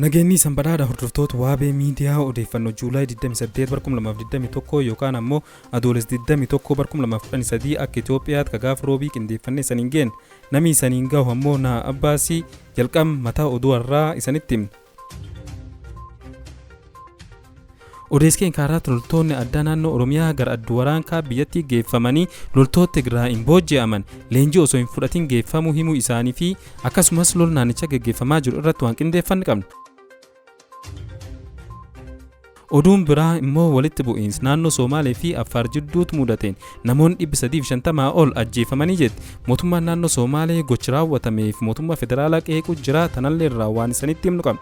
Nageenyi isan badhaadha hordoftoota Waabee Miidiyaa odeeffannoo Juulaay 28 bara 2021 yookaan ammoo Adoolessa 21 bara 2013 akka Itoophiyaatti ka gaafa roobii qindeeffannee isaniin geenne. Namni isaniin gahu ammoo naa Abbaasii jalqab mataa oduu har'aa isanitti himna. Odeeskeen kaarraatti loltoonni addaa naannoo Oromiyaa gara adda waraankaa biyyattii geeffamanii loltoota Tigraayin booji'aman leenjii osoo hin fudhatin geeffamuu himuu isaanii fi akkasumas lola naannichaa geggeeffamaa jiru irratti waan qindeeffanne qabna. Oduun biraa immoo walitti bu'iinsi naannoo Somaalee fi Affaar jidduutti mudateen namoonni 350 ol ajjeefamanii jetti. Mootummaan naannoo Somaalee gochi raawwatameef mootummaa federaalaa qeequu jira tanallee irraa waan isanitti himnu qabna.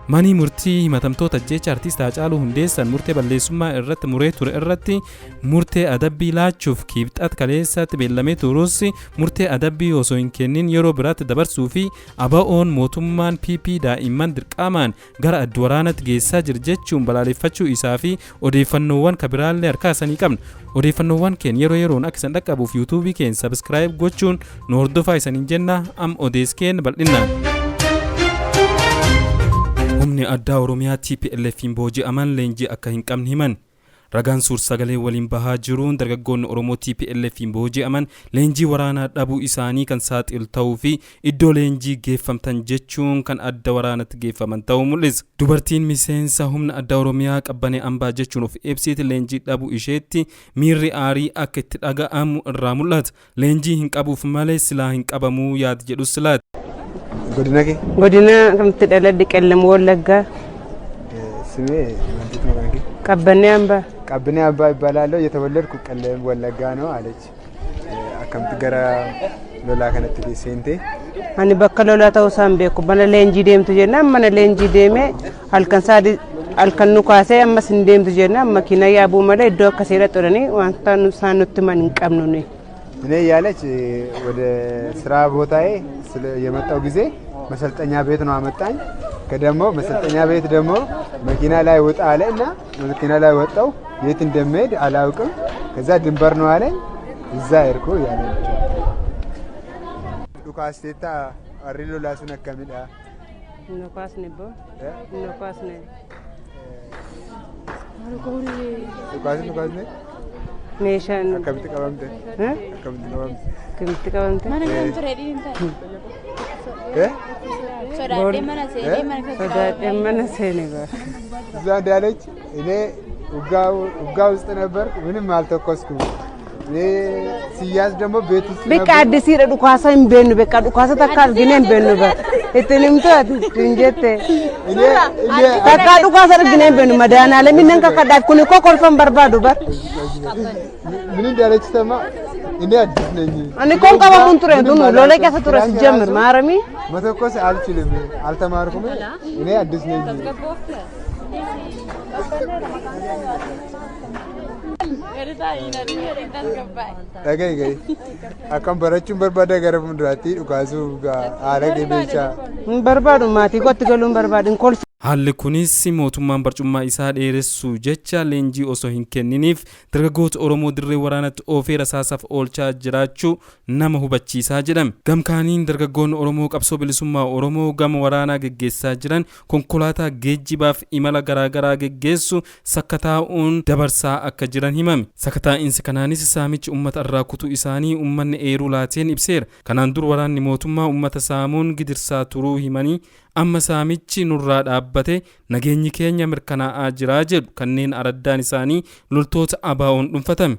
Manii murtii himatamtoota ajjeecha artiist Haacaaluu Hundeessaan murtee balleessummaa irratti muree ture irratti murtee adabbii laachuuf kiibxat kaleessatti beellamee turus murtee adabbii osoo hin kennin yeroo biraatti dabarsuu fi ABO'n mootummaan PP daa'imman dirqamaan gara adda waraanaatti geessaa jira jechuun balaaleffachuu isaa fi odeeffannoowwan kabiraallee harkaa isanii qabna. Odeeffannoowwan keenya yeroo yeroon akka isin dhaqqabuuf yuutuubii keenya sabiskiraayib gochuun nu hordofaa isaniin jenna am odees keenya bal'inaan. Humni addaa Oromiyaa TPLF'n booji'aman leenjii akka hin qabne himan. Ragaan suur-sagalee waliin bahaa jiruun dargaggoonni Oromoo TPLF'n booji'aman leenjii waraanaa dhabuu isaanii kan saaxilu ta'uu fi iddoo leenjii geeffamtan jechuun kan adda waraanatti geeffaman ta'uu mul'isa. Dubartiin miseensa humna addaa Oromiyaa qabbanee ambaa jechuun of ibsiti leenjii dhabuu isheetti miirri aarii akka itti dhaga'amu irraa mul'ata. Leenjii hin qabuuf malee silaa hin qabamuu yaad jedhus silaati. Godina kee? Godina kamitti dhaladhe Qellam Wallaggaa ስሜ ምንድን ነው? ባንኪ Qabbannee Ambaa. ቀብኔ አባ ይባላለሁ። የተወለድኩ ቀለም ወለጋ ነው አለች። akkamitti gara lolaa kanatti seente? Ani bakka lolaa ta'uu isaan beeku. Mana leenjii deemtu jennaan mana leenjii deemee halkan saadi halkan nu kaasee ammas hin deemtu jennaan makiina yaabuu malee iddoo akkasii irra xuranii wanta isaan nutti himan hin qabnu nuyi. እኔ እያለች ወደ ስራ ቦታዬ የመጣው ጊዜ መሰልጠኛ ቤት ነው አመጣኝ። ከደግሞ መሰልጠኛ ቤት ደግሞ መኪና ላይ ውጣ አለ እና መኪና ላይ ወጣው። የት እንደምሄድ አላውቅም። ከዛ ድንበር ነው አለኝ። እዛ ሄድኩ እያለች ዱካስቴታ አሪ ሎላሱን አከሚዳ Nu kaasne boo nu kaasne. ዱካስን ዱካስne Meeshaan akkamitti qabamte? Akkamitti qabamte? Akkamitti qabamte? Mana kam ture dhiin ta'e. Eh? Sodaadhee mana seenee mana keessa Sodaadhee mana seene bara. እዛ እንዳለች እኔ ውጋ ውስጥ ነበርኩ። ምንም አልተኮስኩም። እኔ ሲያዝ ደግሞ ቤት ውስጥ Beekaa ነበርኩ። addisiidha dhukaasa hin beennu beekaa dhukaasa takka arginee hin beennu bara. Ittiin himtu ati ittiin jette. እኔ እኔ Takka dhukaasa arginee hin beennu madaanaalee minnan kakadhaaf kun koo kolfan barbaadu bara. ምን እንዳለች ሰማ። እኔ አዲስ ነኝ። Ani koon qabamuun ture ምንም tunu አላውቅም። lola keessa ture si ፍራንክ jammir ራሱ maaramii. መተኮስ አልችልም፣ አልተማርኩም። እኔ አዲስ ነኝ። Dhagahi gahi akkam barachuun barbaada gara fuulduraatti dhukaasuu haala qabeessaa. Hin barbaadu maatii kootti galuu hin barbaadu hin kolfi. Haalli kunis mootummaan barcummaa isaa dheeressuu jecha leenjii osoo hin kenniniif dargaggoota Oromoo dirree waraanatti oofee rasaasaaf oolchaa jiraachuu nama hubachiisaa jedhame. Gamkaaniin dargaggoonni Oromoo qabsoo bilisummaa Oromoo gama waraanaa geggeessaa jiran konkolaataa geejjibaaf imala garaagaraa geggeessu sakkataa'uun dabarsaa akka jiran himame. Sakkataa'insi kanaanis saamichi uummata irraa kutuu isaanii uummanni eeruu laateen ibseera. Kanaan dur waraanni mootummaa uummata saamuun gidirsaa turuu himanii amma saamichi nurraa dhaabbate nageenyi keenya mirkanaa'aa jiraa jedhu kanneen araddaan isaanii loltoota ABO'n dhuunfatame.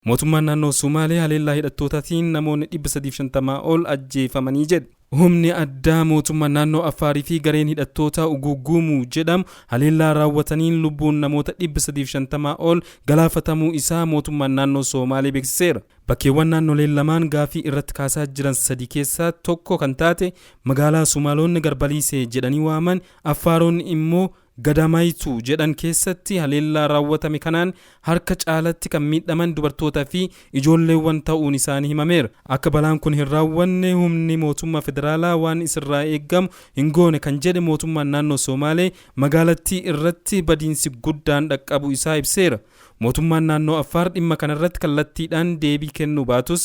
Mootummaan naannoo Sumaalee haleellaa hidhattootaatiin namoonni 350 ol ajjeefamanii jedhe. Humni addaa mootummaa naannoo Affaarii fi gareen hidhattoota Uguguumuu jedhamu haleellaa raawwataniin lubbuun namoota 350 ol galaafatamuu isaa mootummaan naannoo Somaalee beeksiseera. Bakkeewwan naannoleen lamaan gaafii irratti kaasaa jiran sadi keessaa tokko kan taate magaalaa Sumaalonni Garbaliisee jedhanii waaman Affaaronni immoo Gadamaayituu jedhan keessatti haleellaa raawwatame kanaan harka caalatti kan miidhaman dubartootaa fi ijoolleewwan ta'uun isaanii himameera. Akka balaan kun hin raawwanne humni mootummaa federaalaa waan isirraa eeggamu hin goone kan jedhe mootummaan naannoo Somaalee magaalattii irratti badiinsi guddaan dhaqqabu isaa ibseera. Mootummaan naannoo Affaar dhimma kanarratti kallattiidhaan deebii kennuu baatus,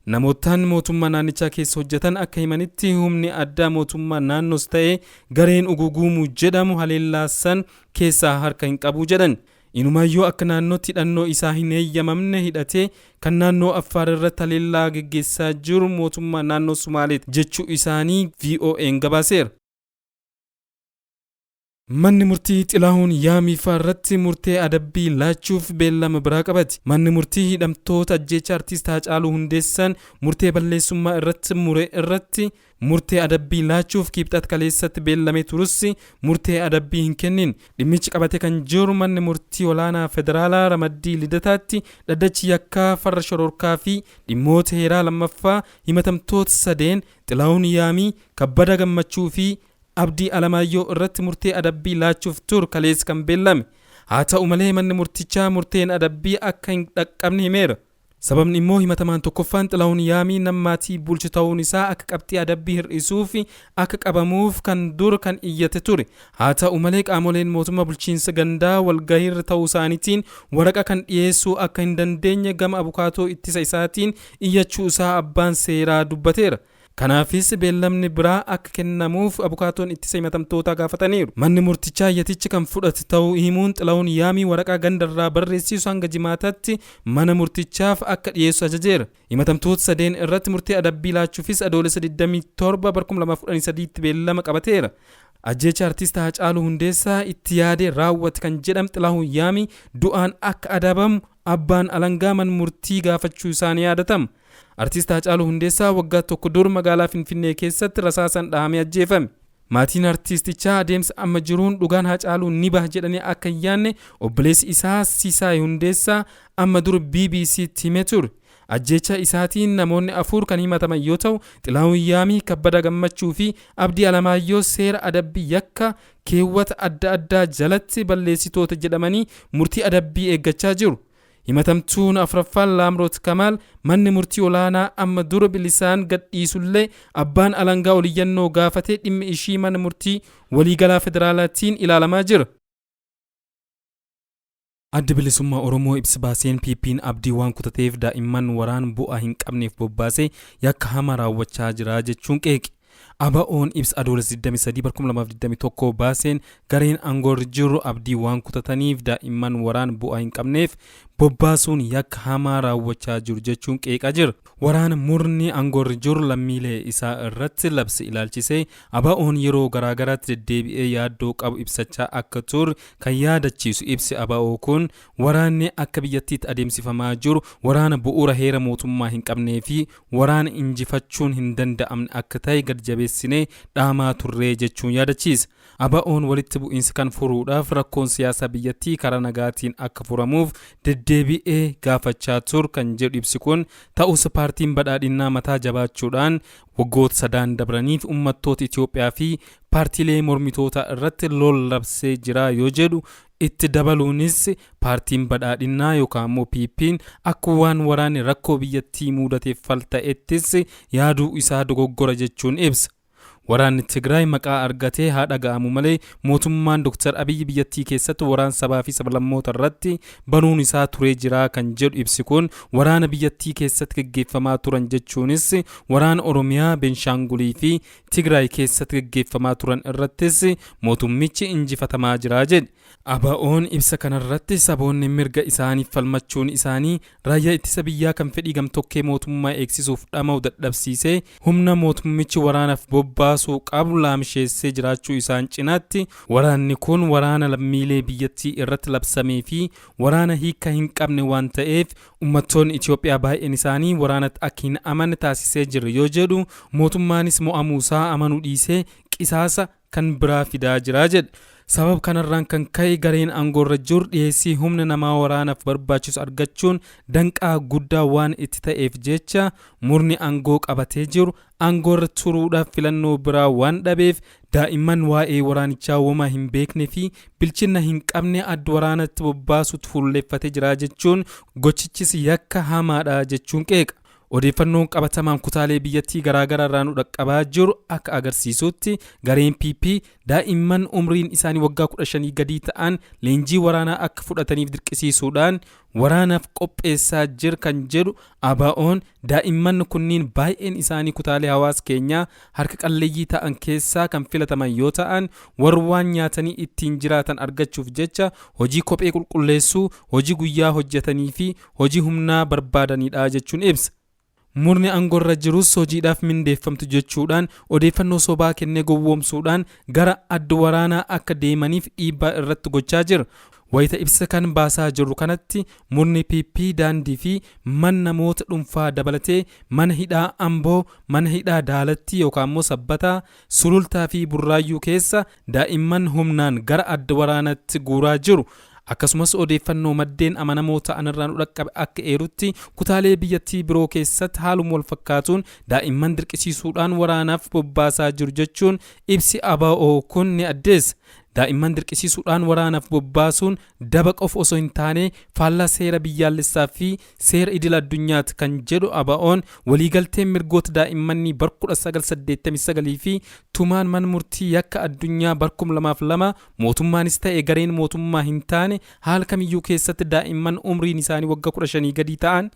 namootaan mootummaa naannichaa keessa hojjetan akka himanitti humni addaa mootummaa naannoos ta'e gareen Uguguumuu jedhamu haleellaa san keessaa harka hin qabu jedhan. Inumaayyuu akka naannootti hidhannoo isaa hin eeyyamamne hidhatee kan naannoo Affaar irratti haleellaa geggeessaa jiru mootummaa naannoo Sumaaleeti jechuu isaanii VOA'n gabaaseera. Manni murtii Xilaahuun Yaamiifaa irratti murtee adabbii laachuuf beellama biraa qabate. Manni murtii hidhamtoota ajjeecha artiist Haacaaluu Hundeessaan murtee balleessummaa irratti mure irratti murtee adabbii laachuuf Kibxata kaleessatti beellamee turus murtee adabbii hin kennin. Dhimmichi qabate kan jiru manni murtii olaanaa federaalaa ramaddii Lidataatti dhaddachi yakkaa farra shororkaa fi dhimmoota heeraa lammaffaa himatamtoota sadeen Xilaahuun Yaamii, Kabbada Gammachuu fi Abdii Alamaayyoo irratti murtee adabbii laachuuf ture kaleessa kan beellame. Haa ta'u malee manni murtichaa murteen adabbii akka hin dhaqqabne himeera. Sababni immoo himatamaan tokkoffaan Xilahuun Yaamii nama maatii bulchu ta'uun isaa akka qabxii adabbii hir'isuuf akka qabamuuf kan dur kan iyyate ture. Haa ta'u malee qaamoleen mootummaa bulchiinsa gandaa walgahiirra ta'uu isaaniitiin waraqa kan dhiyeessuu akka hin dandeenye gama abukaatoo ittisa isaatiin iyyachuu isaa abbaan seeraa dubbateera. Kanaafis beellamni biraa akka kennamuuf abukaatoon ittisa himatamtootaa gaafataniiru. Manni murtichaa iyyatichi kan fudhate ta'uu himuun Xilahuun Yaamii waraqaa gandarraa barreessisu hanga Jimaataatti mana murtichaaf akka dhiyeessu ajajeera. Himatamtoota sadeen irratti murtee adabbii laachuufis Adoolessa 27 bara 2013tti beellama qabateera. Ajjeecha artiist Haacaaluu Hundeessaa itti yaadee raawwate kan jedhame Xilahuun Yaamii du'aan akka adabamu abbaan alangaa mana murtii gaafachuu isaanii yaadatama. Artiist Haacaaluu Hundeessaa waggaa tokko dur magaalaa Finfinnee keessatti rasaasaan dhahamee ajjeefame. Maatiin artiistichaa adeemsa amma jiruun dhugaan Haacaaluu ni baha jedhanii akka hin yaadne obboleessi isaa Sisaay Hundeessaa amma dur BBCtti himee ture. Ajjeecha isaatiin namoonni 4 kan himataman yoo ta'u, Xilahuun Yaamii, Kabbada Gammachuu fi Abdii Alamaayyoo seera adabbii yakka keewwata adda addaa jalatti balleessitoota jedhamanii murtii adabbii eeggachaa jiru. Himatamtuun afraffaan Laamroot Kamaal manni murtii olaanaa amma dura bilisaan gadhiisullee abbaan alangaa oliyyannoo gaafatee dhimmi ishii mana murtii waliigalaa federaalaatiin ilaalamaa jira. Addi Bilisummaa Oromoo ibsa baaseen PP'n abdii waan kutateef daa'imman waraan bu'aa hin qabneef bobbaasee yakka hamaa raawwachaa jira jechuun qeeqe. ABO'n ibsa Adoolessa 23 bara 2021 baaseen gareen aangoorra jiru abdii waan kutataniif daa'imman waraan bu'aa hin qabneef bobbaasuun yakka hamaa raawwachaa jiru jechuun qeeqaa jira. Waraana murni aangoorra jiru lammiilee isaa irratti labse ilaalchisee ABO'n yeroo garaagaraatti deddeebi'ee yaaddoo qabu ibsachaa akka ture kan yaadachiisu ibsi ABO kun waraanni akka biyyattiitti adeemsifamaa jiru waraana bu'uura heera mootummaa hin qabnee fi waraana injifachuun hin danda'amne akka ta'e gad jabeessinee dhaamaa turree jechuun yaadachiisa. ABO'n walitti bu'iinsa kan furuudhaaf rakkoon siyaasaa biyyattii karaa nagaatiin akka furamuuf deddeebi'ee gaafachaa ture kan jedhu ibsi kun ta'us paartiin badhaadhinnaa mataa jabaachuudhaan waggoota sadaan dabraniif uummattoota Itoophiyaa fi paartiilee mormitoota irratti lola labsee jira yoo jedhu itti dabaluunis paartiin badhaadhinnaa yookaan immoo PP'n akka waan waraanni rakkoo biyyattii mudateef fal ta'ettis yaaduu isaa dogoggora jechuun ibsa. Waraanni Tigraay maqaa argatee haa dhaga'amu malee mootummaan Dr. Abiyyi biyyattii keessatti waraan sabaa fi sablammoota irratti banuun isaa turee jira kan jedhu ibsi kun waraana biyyattii keessatti gaggeeffamaa turan jechuunis waraana Oromiyaa, Beenshaangulii fi Tigraay keessatti gaggeeffamaa turan irrattis mootummichi injifatamaa jira jedhe. ABO'n ibsa kanarratti saboonni mirga isaaniif falmachuun isaanii raayyaa ittisa biyyaa kan fedhii gamtokkee mootummaa eegsisuuf dhama'u dadhabsiisee humna mootummichi waraanaaf bobbaasuu qabu laamsheessee jiraachuu isaan cinaatti waraanni kun waraana lammiilee biyyattii irratti labsamee fi waraana hiika hin qabne waan ta'eef uummattoonni Itoophiyaa baay'een isaanii waraanatti akka hin amanne taasisee jira yoo jedhu mootummaanis mo'amuusaa amanuu dhiisee qisaasa kan biraa fidaa jira jedhe. Sababa kanarraan kan ka'e gareen aangoorra jiru dhiyeessii humna namaa waraanaaf barbaachisu argachuun danqaa guddaa waan itti ta'eef jecha murni aangoo qabatee jiru aangoorra turuudhaaf filannoo biraa waan dhabeef daa'imman waa'ee waraanichaa womaa hin beekne fi bilchina hin qabne adda waraanatti bobbaasuutti fuulleeffatee jira jechuun gochichis yakka hamaadha jechuun qeeqa. Odeeffannoon qabatamaan kutaalee biyyattii garaagaraa irraa nu dhaqqabaa jiru akka agarsiisutti gareen PP daa'imman umriin isaanii waggaa 15 gadii ta'an leenjii waraanaa akka fudhataniif dirqisiisuudhaan waraanaaf qopheessaa jira kan jedhu ABO'n daa'imman kunniin baay'een isaanii kutaalee hawaasa keenyaa harka qalleeyyii ta'an keessaa kan filataman yoo ta'an warra waan nyaatanii ittiin jiraatan argachuuf jecha hojii kophee qulqulleessuu, hojii guyyaa hojjetanii fi hojii humnaa barbaadanidha jechuun ibsa. Murni aangoorra jirus hojiidhaaf mindeeffamtu jechuudhaan odeeffannoo sobaa kennee gowwoomsuudhaan gara adda waraanaa akka deemaniif dhiibbaa irratti gochaa jira. Wayita ibsa kan baasaa jirru kanatti murni PP daandii fi mana namoota dhuunfaa dabalatee mana hidhaa Amboo, mana hidhaa Daalattii yookaan immoo Sabbataa, Sulultaa fi Burraayyuu keessa daa'imman humnaan gara adda waraanaatti guuraa jiru. Akkasumas odeeffannoo maddeen amanamoo ta'an irraa nu dhaqqabe akka eerutti kutaalee biyyattii biroo keessatti haaluma wal fakkaatuun daa'imman dirqisiisuudhaan waraanaaf bobbaasaa jiru jechuun ibsi ABO kun ni addeessa. Daa'imman dirqisiisuudhaan waraanaaf bobbaasuun daba qofa osoo hin taane faallaa seera biyyaalessaa fi seera idil addunyaati kan jedhu ABO'n waliigalteen mirgoota daa'immanii bara 1989 fi tumaan mana murtii yakka addunyaa bara 2002 mootummaanis ta'e gareen mootummaa hin taane haala kamiyyuu keessatti daa'imman umriin isaanii waggaa 15 gadii ta'an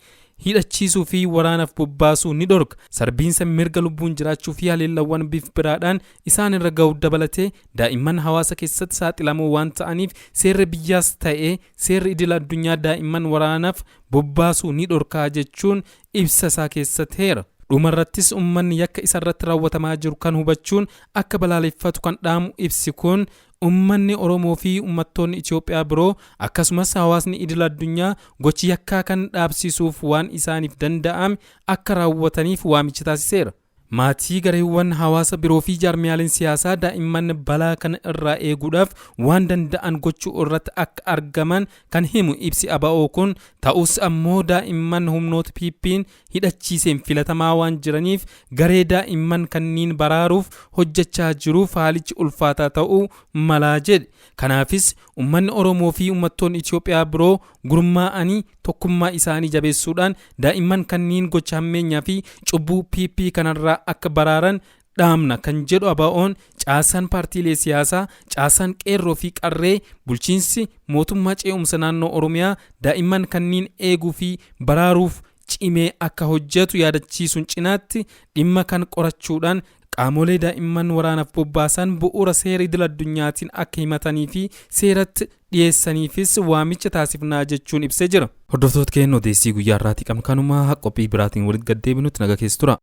hidhachiisuu fi waraanaaf bobbaasuu ni dhorka. Sarbiinsa mirga lubbuun jiraachuu fi haleellawwan bifa biraadhaan isaan irra ga'u dabalatee daa'imman hawaasa keessatti saaxilamoo waan ta'aniif seerri biyyaas ta'e seerri idil addunyaa daa'imman waraanaaf bobbaasuu ni dhorkaa jechuun ibsa isaa keessatti heera. Dhumarrattis uummanni yakka isarratti raawwatamaa jiru kan hubachuun akka balaaleffatu kan dhaamu ibsi kun uummanni Oromoo fi uummattoonni Itoophiyaa biroo akkasumas hawaasni idil addunyaa gochi yakkaa kan dhaabsisuuf waan isaaniif danda'ame akka raawwataniif waamicha taasiseera. Maatii gareewwan hawaasa biroo fi jaarmiyaaleen siyaasaa daa'imman balaa kana irraa eeguudhaaf waan danda'an gochuu irratti akka argaman kan himu ibsi ABO kun ta'us ammoo daa'imman humnoota PP'n hidhachiiseen filatamaa waan jiraniif garee daa'imman kanniin baraaruuf hojjechaa jiruuf haalichi ulfaataa ta'uu malaa jedhe. Kanaafis uummanni Oromoo fi uummattoonni Itoophiyaa biroo gurmaa'anii tokkummaa isaanii jabeessuudhaan daa'imman kanniin gocha hammeenyaa fi cubbuu PP kanarraa akka baraaran dhaamna kan jedhu ABO'n caasaan paartiilee siyaasaa, caasaan qeerroo fi qarree, bulchiinsi mootummaa ce'umsa naannoo Oromiyaa daa'imman kanniin eeguu fi baraaruuf cimee akka hojjetu yaadachiisuun cinaatti dhimma kan qorachuudhaan qaamolee daa'imman waraanaaf bobbaasan bu'uura seera idil addunyaatiin akka himatanii fi seeratti dhiyeessaniifis waamicha taasifnaa jechuun ibsee jira. Hordoftoota keenya odeessii guyyaa har'aatii qabnu kanuma qophii biraatiin walitti gaddeebinutti naga keessa tura.